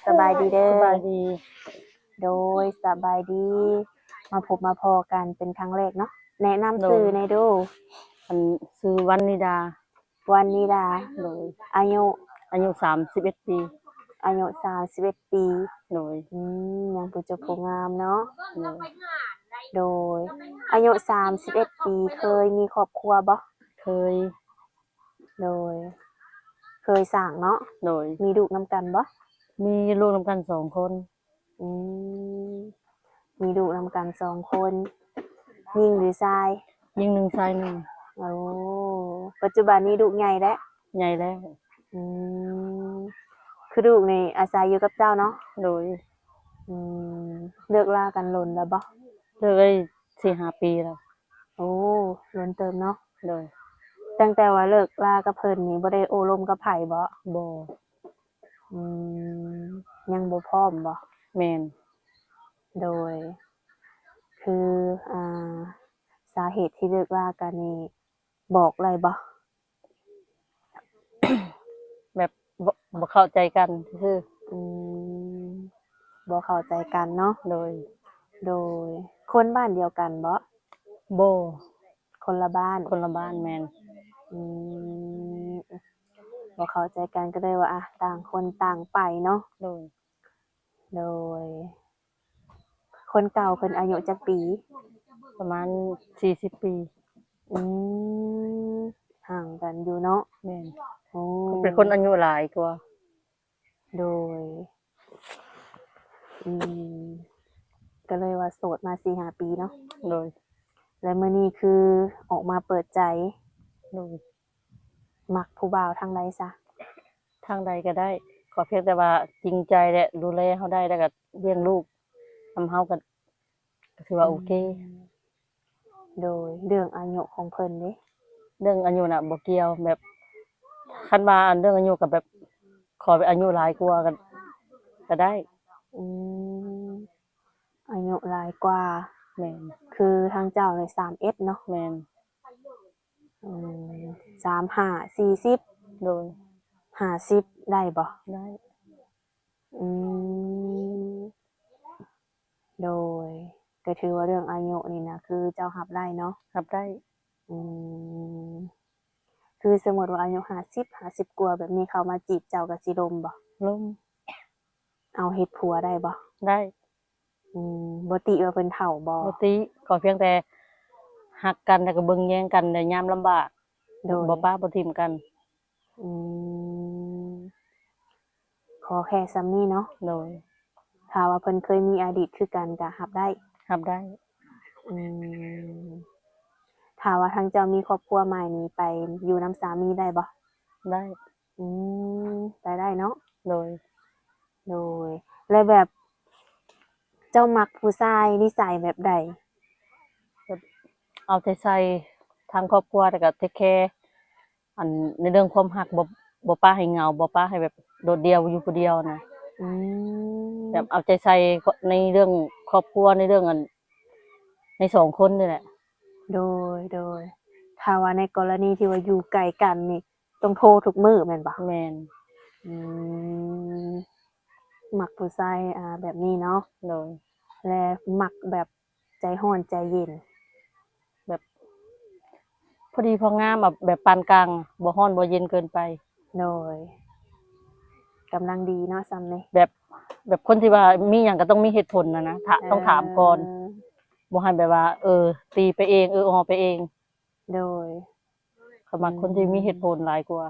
ສະບາຍດີເດີ. ສະບາຍດີ. ໂດຍ ສະບາຍດີ. ມາພົບມາພໍ້ກັນເປັນຄັ້ງແລກເນາະ. ແນະນຳຊື່ແດ່ດູ. ອັນ ຊື່ວັນນິດາ. ວັນນິດາ. ໂດຍ. ອາຍຸ? ອາຍຸສາມສິບເອັດປີ. ອາຍຸສາມສິບເອັດປີ. ໂດຍ. ອືມ ຍັງຜູ້ຈົບຜູ້ງາມເນາະ. ໂດຍ. ໂດຍ. ອາຍຸສາມສິບເອັດປີ ເຄີຍມີຄອບຄົວບໍ່? ເຄີຍ. ໂດຍ. ເຄີຍສ້າງເນາະ. ໂດຍ. ມີລູກນຳກັນບໍ່? ມີລູກນຳກັນສອງຄົນ. ອືມ ມີລູກນຳກັນສອງຄົນ ຍິງຫຼືຊາຍ? ຍິງໜຶ່ງ ຊາຍໜຶ່ງ. ໂອ້ ປັດຈຸບັນນີ້ລູກໃຫຍ່ແລ້ວ? ໃຫຍ່ແລ້ວ. ອືມ ຄືລູກນີ້ອາໄສຢູ່ກັບເຈົ້າເນາະ? ໂດຍ. ອືມ ເລີກລາກັນດົນແລ້ວບໍ່? ເລີກໄດ້ສີ່ຫ້າປີແລ້ວ. ໂອ້ ດົນເຕີບເນາະ. ໂດຍ. ຕັ້ງແຕ່ວ່າເລີກລາກັບເພິ່ນນີ້ ບໍ່ໄດ້ໂອ້ລົມກັບໃຜບໍ່? ບໍ່. ອືມ ຍັງບໍ່ພ້ອມບໍ່? ແມ່ນ. ໂດຍ ຄື ອ່າ ສາເຫດທີ່ເລີກລາກັນນີ້ ບອກໄດ້ບໍ່? ແບບ ບໍ່ ບໍ່ເຂົ້າໃຈກັນຊື່ໆ. ອືມ ບໍ່ເຂົ້າໃຈກັນເນາະ. ໂດຍ. ໂດຍ. ຄົນບ້ານດຽວກັນບໍ່? ບໍ່. ຄົນລະບ້ານ. ຄົນລະບ້ານ. ແມ່ນ. ອືມ ບໍ່ເຂົ້າໃຈກັນ ກໍເລີຍວ່າ ອ່ະ ຕ່າງຄົນຕ່າງໄປເນາະ. ໂດຍ. ໂດຍ. ຄົນເກົ່າເພິ່ນອາຍຸຈັກປີ? ປະມານສີ່ສິບປີ. ອືມ ຫ່າງກັນຢູ່ເນາະ. ແມ່ນ. ໂອ້ ເພິ່ນເປັນຄົນອາຍຸຫຼາຍກວ່າ. ໂດຍ. ອືມ ກໍເລີຍວ່າໂສດມາສີ່ຫ້າປີເນາະ. ໂດຍ. ແລະ ມື້ນີ້ຄືອອກມາເປີດໃຈ. ໂດຍ. ມັກຜູ້ບ່າວທາງໃດຊະ? ທາງໃດກໍໄດ້ ຂໍພຽງແຕ່ວ່າຈິງໃຈ ແລະ ດູແລເຮົາໄດ້ ແລ້ວກໍລ້ຽງລູກນຳເຮົາ ກໍ ກໍຖືວ່າໂອເຄ. ອືມ ໂດຍ. ເລື່ອງອາຍຸຂອງເພິ່ນເດ? ເລື່ອງອາຍຸນະບໍ່ກ່ຽວ ແບບ ຄັນວ່າອັນເລື່ອງອາຍຸກໍແບບ ຂໍແບບອາຍຸຫຼາຍກວ່າກໍ ກໍໄດ້. ອືມ ອາຍຸຫຼາຍກວ່າ. ແມ່ນ. ຄືທາງເຈົ້ານີ້ສາມເອັດເນາະ? ແມ່ນ. ອືມ ສາມຫ້າ ສີ່ສິບ. ໂດຍ. ຫ້າສິບໄດ້ບໍ່? ໄດ້. ອືມ ໂດຍ. ກໍຖືວ່າເລື່ອງອາຍຸນີ້ນະ ຄືເຈົ້າຮັບໄດ້ເນາະ? ຮັບໄດ້. ອືມ ຄືສົມມຸດວ່າອາຍຸຫ້າສິບ ຫ້າສິບກວ່າແບບນີ້ ເຂົາມາຈີບເຈົ້າກໍຊິລົມບໍ່? ລົມ. ເອົາເຮັດຜົວໄດ້ບໍ່? ໄດ້. ອືມ ບໍ່ຕິວ່າເພິ່ນເຖົ້າບໍ່? ບໍ່ຕິ. ຂໍພຽງແຕ່ຮັກກັນ ແລ້ວກໍເບິ່ງແຍງກັນໃນຍາມລຳບາກ. ໂດຍ. ບໍ່ປະບໍ່ຖິ້ມກັນ. ອືມ ຂໍແຄ່ສ່ຳນີ້ເນາະ. ໂດຍ. ຖ້າວ່າເພິ່ນເຄີຍມີອະດີດຄືກັນກໍຮັບໄດ້? ຮັບໄດ້. ອືມ ຖ້າວ່າທາງເຈົ້າມີຄອບຄົວໃໝ່ນີ້ ໄປຢູ່ນຳສາມີໄດ້ບໍ່? ໄດ້. ອືມ ໄປໄດ້ເນາະ. ໂດຍ. ໂດຍ. ແລະ ແບບເຈົ້າມັກຜູ້ຊາຍນິໄສແບບໃດ? ແບບເອົາໃຈໃສ່ທາງຄອບຄົວ ແລ້ວກໍເທກແຄ ອັນ ໃນເລື່ອງຄວາມຮັກ ບໍ່ ບໍ່ປະໃຫ້ເຫງົາ ບໍ່ປະໃຫ້ແບບໂດດດ່ຽວຢູ່ຜູ້ດຽວນະ. ອືມ ແບບເອົາໃຈໃສ່ໃນເລື່ອງຄອບຄົວ ໃນເລື່ອງອັນ ໃນສອງຄົນນີ້ແຫຼະ. ໂດຍ ໂດຍ. ຖ້າວ່າໃນກໍລະນີທີ່ວ່າຢູ່ໄກກັນນີ້ ຕ້ອງໂທທຸກມື້ແມ່ນບໍ່? ແມ່ນ. ອືມ ມັກຜູ້ຊາຍ ອ່າ ແບບນີ້ເນາະ. ໂດຍ. ແລະ ມັກແບບໃຈຮ້ອນໃຈເຢັນ? ແບບພໍດີພໍງາມ ແບບປານກາງ ບໍ່ຮ້ອນບໍ່ເຢັນເກີນໄປ. ໂດຍ. ກຳລັງດີເນາະ ສ່ຳນີ້. ແບບ ແບບຄົນທີ່ວ່າມີຫຍັງກໍຕ້ອງມີເຫດຜົນນະນະ ຖ້າ ເອີ ຕ້ອງຖາມກ່ອນ ບໍ່ໃຫ້ແບບວ່າ ເອີ ຕີໄປເອງ ເອີ ອໍໄປເອງ. ໂດຍ. ຂ້ອຍມັກຄົນທີ່ມີເຫດຜົນຫຼາຍກວ່າ.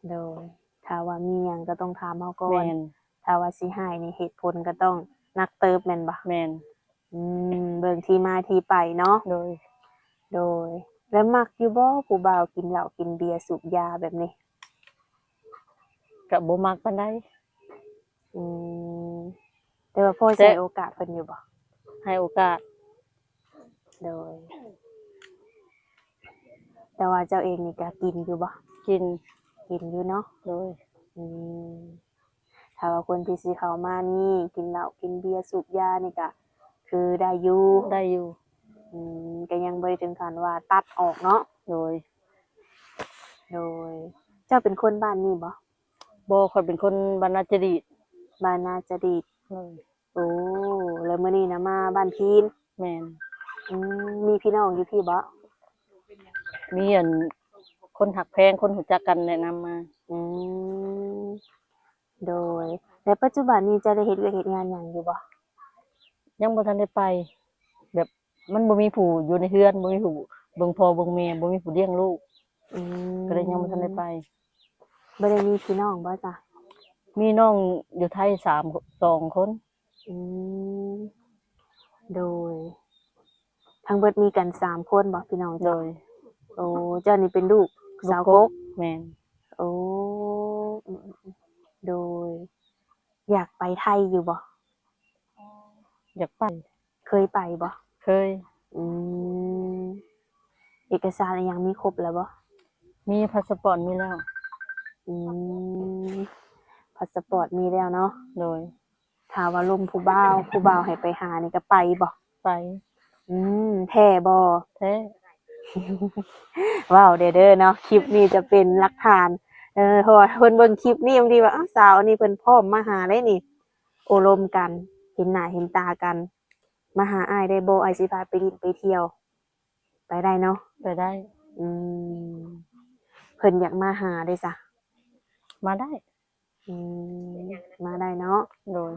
ໂດຍ. ຖ້າວ່າມີຫຍັງກໍຕ້ອງຖາມເຮົາກ່ອນ. ແມ່ນ. ຖ້າວ່າຊິໃຫ້ນີ້ ເຫດຜົນກໍຕ້ອງໜັກເຕີບແມ່ນບໍ່? ແມ່ນ. ອືມ ເບິ່ງທີ່ມາທີ່ໄປເນາະ. ໂດຍ. ໂດຍ. ແລ້ວມັກຢູ່ບໍ່ ຜູ້ບ່າວກິນເຫຼົ້າກິນເບຍສູບຢາແບບນີ້? ກໍບໍ່ມັກປານໃດ. ອືມ ແຕ່ວ່າພໍໃຫ້ໂອກາດເພິ່ນຢູ່ບໍ່? ໃຫ້ໂອກາດ. ໂດຍ. ແຕ່ວ່າເຈົ້າເອງນີ້ກະກິນຢູ່ບໍ່? ກິນ. ກິນຢູ່ເນາະ. ໂດຍ. ອືມ ຖ້າວ່າຄົນທີ່ຊິເຂົ້າມານີ້ ກິນເຫຼົ້າກິນເບຍສູບຢານີ້ກະຄືໄດ້ຢູ່. ໄດ້ຢູ່. ອືມ ກະຍັງບໍ່ໄດ້ເຖິງຂັ້ນວ່າຕັດອອກເນາະ. ໂດຍ. ໂດຍ. ເຈົ້າເປັນຄົນບ້ານນີ້ບໍ່? ບໍ່ ຂ້ອຍເປັນຄົນບ້ານນາຈະດີດ. ບ້ານນາຈະດີດ. ໂດຍ. ໂອ້ ແລ້ວມື້ນີ້ນະມາບ້ານພີນ? ແມ່ນ. ອືມ ມີພີ່ນ້ອງຢູ່ພີ້ບໍ່? ມີອັນຄົນຮັກແພງ ຄົນຮູ້ຈັກກັນແນະນຳມາ. ອືມ ໂດຍ. ແລ້ວປັດຈຸບັນນີ້ເຈົ້າໄດ້ເຮັດວຽກເຮັດງານຫຍັງຢູ່ບໍ່? ຍັງບໍ່ທັນໄດ້ໄປ ແບບ ມັນບໍ່ມີຜູ້ຢູ່ໃນເຮືອນ ບໍ່ມີຜູ້ເບິ່ງພໍ່ເບິ່ງແມ່ ບໍ່ມີຜູ້ລ້ຽງລູກ. ອືມ ກໍເລີຍຍັງບໍ່ທັນໄດ້ໄປ. ບໍ່ໄດ້ມີພີ່ນ້ອງບໍ່ຈະ? ມີນ້ອງຢູ່ໄທສາມ ສອງຄົນ. ອືມ ໂດຍ. ທັງເບິດມີກັນສາມຄົນບໍ່ ພີ່ນ້ອງເຈົ້າ? ໂດຍ. ໂອ້ ເຈົ້ານີ້ເປັນລູກສາວກົກ? ແມ່ນ. ໂອ້ ອືມໆໆ ໂດຍ. ຢາກໄປໄທຢູ່ບໍ່? ຢາກໄປ. ເຄີຍໄປບໍ່? ເຄີຍ. ອືມ ເອກະສານອີ່ຫຍັງມີຄົບແລ້ວບໍ່? ມີ ພາສະປອດມີແລ້ວ. ອືມ ພາສະປອດມີແລ້ວເນາະ? ໂດຍ. ຖ້າວ່າລົມຜູ້ບ່າວ ຜູ້ບ່າວໃຫ້ໄປຫານີ້ກໍໄປບໍ່? ໄປ. ອືມ ແທ້ບໍ່? ແທ້. ເວົ້າແດ່ເດີເນາະ ຄລິບນີ້ຈະເປັນຫຼັກຖານ. ເອີ ເພາະວ່າເພິ່ນເບິ່ງຄລິບນີ້ ບາງທີວ່າ ອ້າວ ສາວອັນນີ້ເພິ່ນພ້ອມມາຫາໄດ໋ນີ້ ໂອ້ລົມກັນ ເຫັນໜ້າເຫັນຕາກັນ ມາຫາອ້າຍໄດ້ບໍ່? ອ້າຍຊິພາໄປຫຼິ້ນໄປທ່ຽວ. ໄປໄດ້ເນາະ? ໄປໄດ້. ອືມ ເພິ່ນຢາກມາຫາເດ້ຊະ? ມາໄດ້. ອືມ ມາໄດ້ເນາະ? ໂດຍ.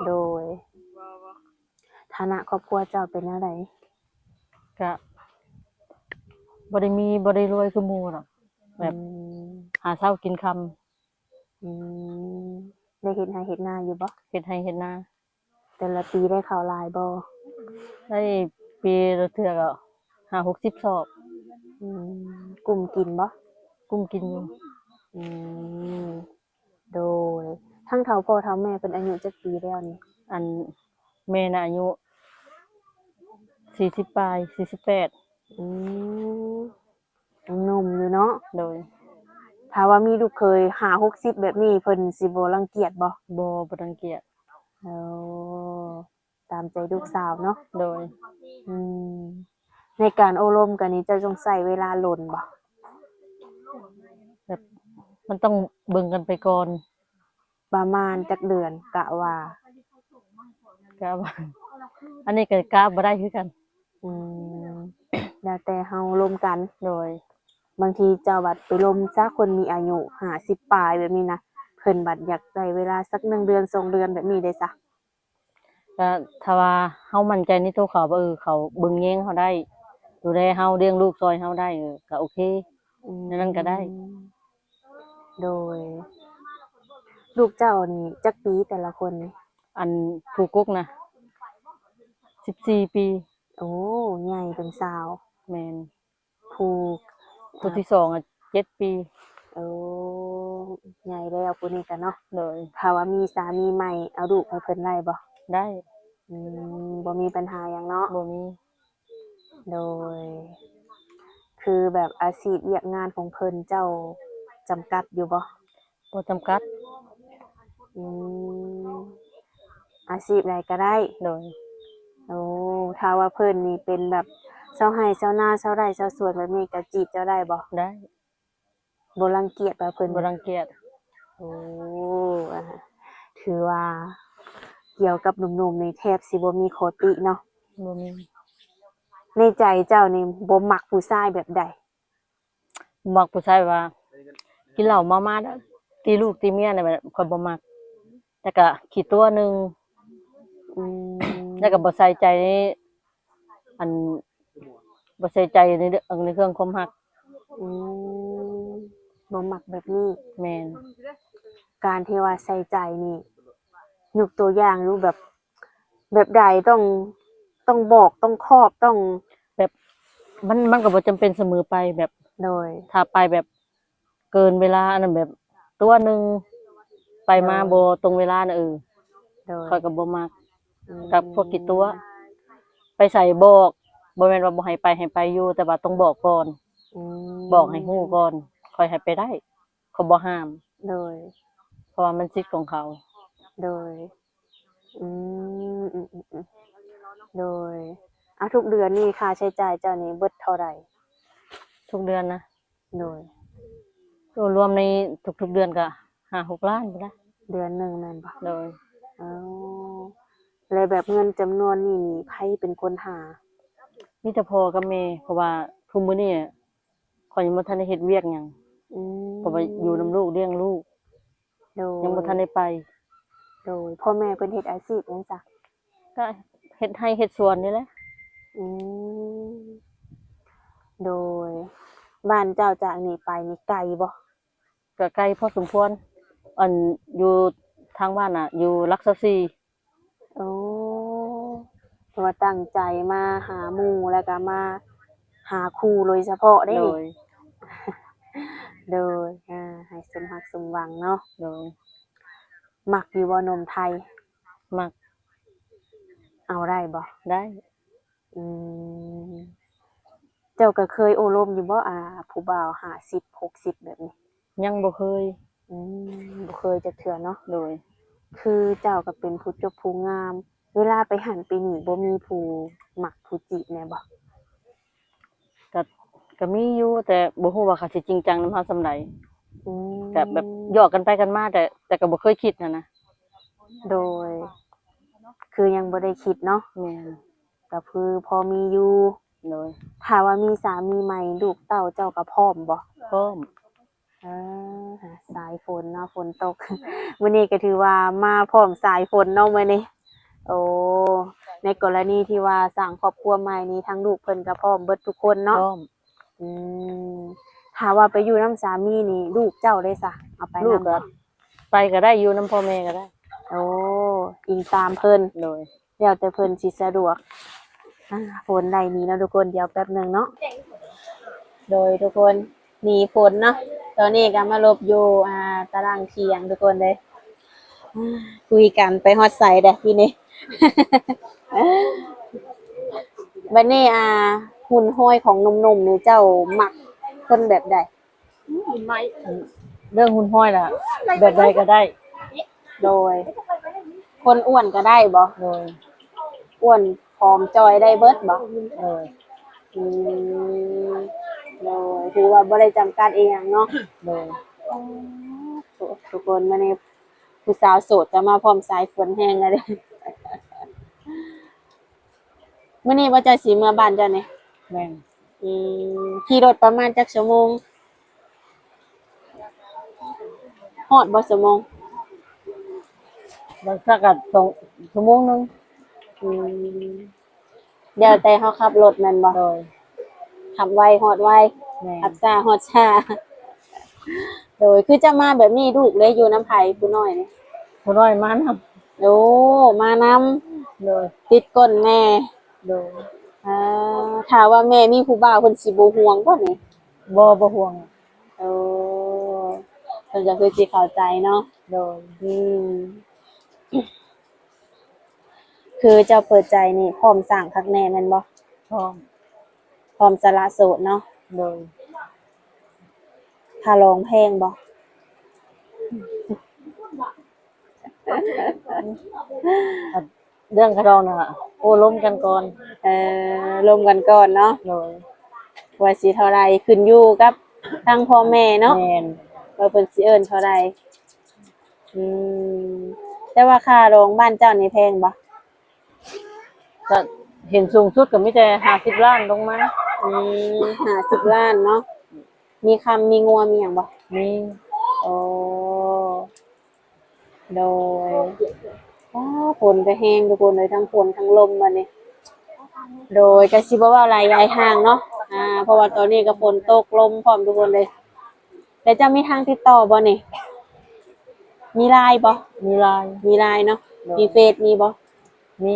ໂດຍ. ຖານະຄອບຄົວເຈົ້າເປັນແນວໃດ? ກະບໍ່ໄດ້ມີ ບໍ່ໄດ້ລວຍຄືໝູ່ດອກ ແບບ ອືມ ຫາເຊົ້າກິນຄ່ຳ. ອືມ ໄດ້ເຮັດໄຮ່ເຮັດນາຢູ່ບໍ່? ເຮັດໄຮ່ເຮັດນາ. ແຕ່ລະປີໄດ້ເຂົ້າຫຼາຍບໍ່? ໄດ້ ປີລະເທື່ອກໍຫ້າຫົກສິບຊອບ. ອືມ ກຸ້ມກິນບໍ່? ກຸ້ມກິນຢູ່. ອືມ ໂດຍ. ທັງເຖົ້າພໍ່ເຖົ້າແມ່ເພິ່ນອາຍຸຈັກປີແລ້ວນີ້? ອັນແມ່ນະອາຍຸສີ່ສິບປາຍ ສີ່ສິບແປດ. ອືມ ຍັງໜຸ່ມຢູ່ເນາະ? ໂດຍ. ຖ້າວ່າມີລູກເຂີຍຫ້າຫົກສິບແບບນີ້ ເພິ່ນຊິບໍ່ລັງກຽດບໍ່? ບໍ່ ບໍ່ລັງກຽດ. ໂອ້ ຕາມໃຈລູກສາວເນາະ? ໂດຍ. ອືມ ໃນການໂອ້ລົມກັນນີ້ ເຈົ້າຕ້ອງໃຊ້ເວລາດົນບໍ່? ແບບ ມັນຕ້ອງເບິ່ງກັນໄປກ່ອນ. ປະມານຈັກເດືອນ ກະວ່າ? ກະວ່າ ອັນນີ້ກໍກະບໍ່ໄດ້ຄືກັນ. ອືມ ແລ້ວແຕ່ເຮົາລົມກັນ. ໂດຍ. ບາງທີເຈົ້າບັດໄປລົມຊະ ຄົນມີອາຍຸຫ້າສິບປາຍແບບນີ້ນະ ເພິ່ນບັດຢາກໄດ້ເວລາສັກໜຶ່ງເດືອນ ສອງເດືອນແບບນີ້ເດ້ຊະ? ກໍຖ້າວ່າເຮົາໝັ້ນໃຈໃນໂຕເຂົາ ວ່າ ເອີ ເຂົາເບິ່ງແຍງເຮົາໄດ້ ດູແລເຮົາ ລ້ຽງລູກຊ່ອຍເຮົາໄດ້ ເອີ ກໍໂອເຄ. ອືມ ແນວນັ້ນກໍໄດ້. ໂດຍ. ລູກເຈົ້ານີ້ຈັກປີແຕ່ລະຄົນ? ອັນຜູ້ກົກນະ ສິບສີ່ປີ. ໂອ້ ໃຫຍ່ເປັນສາວ. ແມ່ນ. ຜູ້ ຜູ້ທີສອງ ອະ ເຈັດປີ. ໂອ້ ໃຫຍ່ແລ້ວຜູ້ນີ້ກະເນາະ. ໂດຍ. ຖ້າວ່າມີສາມີໃໝ່ ເອົາລູກໃຫ້ເພິ່ນໄດ້ບໍ່? ໄດ້. ອືມ ບໍ່ມີບັນຫາຫຍັງເນາະ? ບໍ່ມີ. ໂດຍ. ຄືແບບອາຊີບວຽກງານຂອງເພິ່ນ ເຈົ້າຈຳກັດຢູ່ບໍ່? ບໍ່ຈຳກັດ. ອືມ ອາຊີບໃດກໍໄດ້. ໂດຍ. ໂອ້ ຖ້າວ່າເພິ່ນນີ້ເປັນແບບຊາວໄຮ່ຊາວນາ ຊາວໄຮ່ຊາວສວນແບບນີ້ ກໍຈີບເຈົ້າໄດ້ບໍ່? ໄດ້. ບໍ່ລັງກຽດວ່າເພິ່ນ? ບໍ່ລັງກຽດ. ໂອ້ ອາ ຖືວ່າກ່ຽວກັບໜຸ່ມໆນີ້ແທບຊິບໍ່ມີຂໍ້ຕິເນາະ? ບໍ່ມີ. ໃນໃຈເຈົ້ານີ້ບໍ່ມັກຜູ້ຊາຍແບບໃດ? ມັກຜູ້ຊາຍວ່າກິນເຫຼົ້າເມົາມາດ ຕີລູກຕີເມຍນະ ແບບຂ້ອຍບໍ່ມັກ ແລ້ວກະຂີ້ຕົວະໜຶ່ງ. ອືມ ແລ້ວກະບໍ່ໃສ່ໃຈໃນ ອັນ ບໍ່ໃສ່ໃຈໃນເລື່ອງ ໃນເລື່ອງຄວາມຮັກ. ອືມ ບໍ່ມັກແບບນີ້. ແມ່ນ. ການທີ່ວ່າໃສ່ໃຈນີ້ ຍົກຕົວຢ່າງດູ ແບບ ແບບໃດ? ຕ້ອງ ຕ້ອງບອກ ຕ້ອງຄອບ ຕ້ອງ ແບບ ມັນ ມັນກໍບໍ່ຈຳເປັນສະເໝີໄປ ແບບ ໂດຍ ຖ້າໄປແບບເກີນເວລາ ອັນນັ້ນ ແບບຕົວະໜຶ່ງ ໄປມາ ໂດຍ ບໍ່ຕົງເວລານະ ເອີ ໂດຍ ຂ້ອຍກໍບໍ່ມັກ ອືມ ກັບພວກຂີ້ຕົວະ. ໄປໃສບອກ ບໍ່ແມ່ນວ່າບໍ່ໃຫ້ໄປ ໃຫ້ໄປຢູ່ ແຕ່ວ່າຕ້ອງບອກກ່ອນ ອືມ ບອກໃຫ້ຮູ້ກ່ອນ ຄ່ອຍໃຫ້ໄປໄດ້. ເຂົາບໍ່ຫ້າມ. ໂດຍ. ເພາະວ່າມັນສິດຂອງເຂົາ. ໂດຍ. ອືມ ອືມ ອືມ ອືມ ໂດຍ. ອາ ທຸກເດືອນນີ້ຄ່າໃຊ້ຈ່າຍເຈົ້ານີ້ເບິດເທົ່າໃດ? ທຸກເດືອນນະ? ໂດຍ. ໂອ້ ລວມໃນທຸກໆເດືອນກະຫ້າຫົກລ້ານພຸ້ນລະ. ເດືອນໜຶ່ງແມ່ນບໍ່? ໂດຍ. ເອີ ແລະແບບເງິນຈຳນວນນີ້ນີ້ ໃຜເປັນຄົນຫາ? ມີແຕ່ພໍ່ກັບແມ່ ເພາະວ່າທຸກມື້ນີ້ຂ້ອຍຍັງບໍ່ທັນໄດ້ເຮັດວຽກຫຍັງ. ອືມ ເພາະວ່າຢູ່ນຳລູກ ລ້ຽງລູກ. ໂດຍ. ຍັງບໍ່ທັນໄດ້ໄປ. ໂດຍ. ພໍ່ແມ່ເພິ່ນເຮັດອາຊີບຫຍັງຊະ? ກະເຮັດໄຮ່ເຮັດສວນນີ້ແຫຼະ. ອືມ ໂດຍ. ບ້ານເຈົ້າຈາກນີ້ໄປນີ້ໄກບໍ່? ກະໄກພໍສົມຄວນ. ອັນ ຢູ່ທາງບ້ານນະ ຢູ່ຫຼັກຊາວສີ່. ໂອ້ ເພາະວ່າຕັ້ງໃຈມາຫາໝູ່ ແລ້ວກະມາຫາຄູ່ໂດຍສະເພາະເດ້. ໂດຍ. ໂດຍ. ອ່າ ໃຫ້ສົມຮັກສົມຫວັງເນາະ. ໂດຍ. ມັກຢູ່ບໍ່ໜຸ່ມໄທ? ມັກ. ເອົາໄດ້ບໍ່? ໄດ້. ອືມ ເຈົ້າກໍເຄີຍໂອ້ລົມຢູ່ບໍ່ ອ່າ ຜູ້ບ່າວຫ້າສິບ ຫົກສິບແບບນີ້? ຍັງບໍ່ເຄີຍ. ອືມ ບໍ່ເຄີຍຈັກເທື່ອເນາະ. ໂດຍ. ຄືເຈົ້າກໍເປັນຜູ້ຈົບຜູ້ງາມ ເວລາໄປຫັ້ນໄປນີ້ ບໍ່ມີຜູ້ມັກຜູ້ຈີບແດ່ບໍ່? ກໍ ກໍມີຢູ່ ແຕ່ບໍ່ຮູ້ວ່າເຂົາຊິຈິງຈັງນຳເຮົາສ່ຳໃດ. ອືມ ກໍແບບຫຍອກກັນໄປກັນມາ ແຕ່ ແຕ່ກໍບໍ່ເຄີຍຄິດຫັ້ນນະ. ໂດຍ. ຄືຍັງບໍ່ໄດ້ຄິດເນາະ. ແມ່ນ. ກໍຄືພໍມີຢູ່. ໂດຍ. ຖ້າວ່າມີສາມີໃໝ່ ລູກເຕົ້າເຈົ້າກໍພ້ອມບໍ່? ພ້ອມ. ເອີ ສາຍຝົນເນາະ ຝົນຕົກ. ມື້ນີ້ກໍຖືວ່າມາພ້ອມສາຍຝົນເນາະມື້ນີ້. ໂອ້ ໃນກໍລະນີທີ່ວ່າສ້າງຄອບຄົວໃໝ່ນີ້ ທັງລູກເພິ່ນກໍພ້ອມເບິດທຸກຄົນເນາະ. ພ້ອມ. ອືມ ຖ້າວ່າໄປຢູ່ນຳສາມີນີ້ ລູກເຈົ້າເດ້ຊະ ເອົາໄປນຳບໍ່? ລູກກໍໄປກໍໄດ້ ຢູ່ນຳພໍ່ແມ່ກໍໄດ້. ໂອ້ ອີງຕາມເພິ່ນ. ໂດຍ. ແລ້ວແຕ່ເພິ່ນຊິສະດວກ. ອ່າ ຝົນໄລ່ໜີເນາະທຸກຄົນ ດຽວແປັບໜຶ່ງເນາະ. ໂດຍ ທຸກຄົນ ໜີຝົນເນາະ. ຕອນນີ້ກໍມາຫຼົບຢູ່ ອ່າ ຕາລ່າງຖຽງທຸກຄົນເດ້. ອ່າ ຄຸຍກັນໄປຮອດໃສເດ້ທີນີ້. ບັດນີ້ ອ່າ ຮຸ່ນຮອຍຂອງໜຸ່ມໆນີ້ ເຈົ້າມັກຄົນແບບໃດ? ເລື່ອງຮຸ່ນຮອຍລະ ແບບໃດກໍໄດ້. ໂດຍ. ຄົນອ້ວນກໍໄດ້ບໍ່? ໂດຍ. ອ້ວນຜອມຈ່ອຍໄດ້ເບິດບໍ່? ໂດຍ. ອືມ ໂດຍ ຖືວ່າບໍ່ໄດ້ຈຳກັດອີ່ຫຍັງເນາະ. ໂດຍ. ໂອ້ ທຸກຄົນ ມື້ນີ້ຜູ້ສາວໂສດກໍມາພ້ອມສາຍຝົນແຮງແລ້ວເດ້. ມື້ນີ້ບໍ່ ເຈົ້າຊິເມືອບ້ານເຈົ້ານີ້? ແມ່ນ. ອືມ ຂີ່ລົດປະມານຈັກຊົ່ວໂມງ? ຮອດບໍ່ຊົ່ວໂມງ? ບາງຄັ້ງກໍສອງຊົ່ວໂມງໜຶ່ງ. ອືມ ແລ້ວແຕ່ເຮົາຂັບລົດແມ່ນບໍ່? ໂດຍ. ຂັບໄວຮອດໄວ. ແມ່ນ. ຂັບຊ້າຮອດຊ້າ. ໂດຍ. ຄືຈະມາແບບນີ້ ລູກເດ້ຢູ່ນຳໃຜຜູ້ນ້ອຍນີ້? ຜູ້ນ້ອຍມານຳ. ໂອ້ ມານຳ. ໂດຍ. ຕິດກົ້ນແມ່. ໂດຍ. ອ່າ ຖ້າວ່າແມ່ມີຜູ້ບ່າວ ເພິ່ນຊິບໍ່ຫ່ວງບໍ່ນີ້? ບໍ່ ບໍ່ຫ່ວງ. ໂອ້ ເພິ່ນກໍຄືຊິເຂົ້າໃຈເນາະ. ໂດຍ. ອືມ ຄືເຈົ້າເປີດໃຈນີ້ ພ້ອມສ້າງຄັກແນ່ແມ່ນບໍ່? ພ້ອມ. ພ້ອມສະຫຼະໂສດເນາະ. ໂດຍ. ຄ່າລອງແພງບໍ່? ເລື່ອງຄ່າດອງນະ ໂອ້ລົມກັນກ່ອນ. ເອີ ລົມກັນກ່ອນເນາະ. ໂດຍ. ວ່າຊິເທົ່າໃດ ຂຶ້ນຢູ່ກັບທາງພໍ່ແມ່ເນາະ. ແມ່ນ. ວ່າເພິ່ນຊິເອີ້ນເທົ່າໃດ. ອືມ ແຕ່ວ່າຄ່າດອງບ້ານເຈົ້ານີ້ແພງບໍ່? ກໍເຫັນສູງສຸດກໍມີແຕ່ຫ້າສິບລ້ານລົງມາ. ອືມ ຫ້າສິບລ້ານເນາະ. ມີຄຳມີງົວມີຫຍັງບໍ່? ມີ. ໂອ້ ໂດຍ. ອ້າ ຝົນກໍແຮງທຸກຄົນເອີຍ ທັງຝົນທັງລົມບັດນີ້. ໂດຍ ກໍຊິບໍ່ເວົ້າຫຼາຍຍາຍຫ່າງເນາະ. ອ່າ ເພາະວ່າຕອນນີ້ກໍຝົນຕົກລົມພ້ອມທຸກຄົນເລີຍ. ແລ້ວເຈົ້າມີທາງຕິດຕໍ່ບໍ່ນີ້? ມີ LINE ບໍ່? ມີ LINE. ມີ LINE ເນາະ. ໂດຍ. ມີເຟສມີບໍ່? ມີ.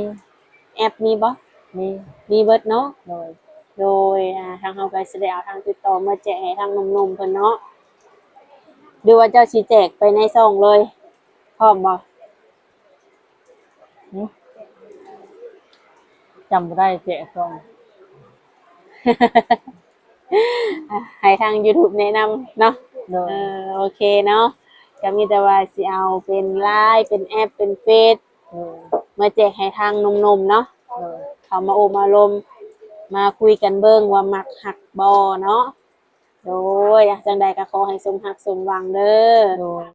ແອັບມີບໍ່? ມີ. ມີເບິດເນາະ. ໂດຍ. ໂດຍ. ອ່າ ທາງເຮົາກໍຊິໄດ້ເອົາທາງຕິດຕໍ່ມາແຈກໃຫ້ທາງໜຸ່ມໆເພິ່ນເນາະ. ຫຼືວ່າເຈົ້າຊິແຈກໄປໃນຊ່ອງເລີຍ ພ້ອມບໍ່? ຫຶ? ຈຳບໍ່ໄດ້ ແຈກຊ່ອງ. ອ່ະ ໃຫ້ທາງ YouTube ແນະນຳເນາະ. ໂດຍ. ເອີ ໂອເຄເນາະ. ກໍມີແຕ່ວ່າຊິເອົາເປັນ LINE ເປັນແອັບ ເປັນເຟສ ໂດຍ ມາແຈກໃຫ້ທາງໜຸ່ມໆເນາະ. ໂດຍ. ເຂົ້າມາໂອ້ມາລົມ ມາຄຸຍກັນເບິ່ງວ່າມັກຮັກບໍ່ເນາະ. ໂດຍ. ຈັ່ງໃດກໍຂໍໃຫ້ສົມຮັກສົມຫວັງເດີ. ໂດຍ.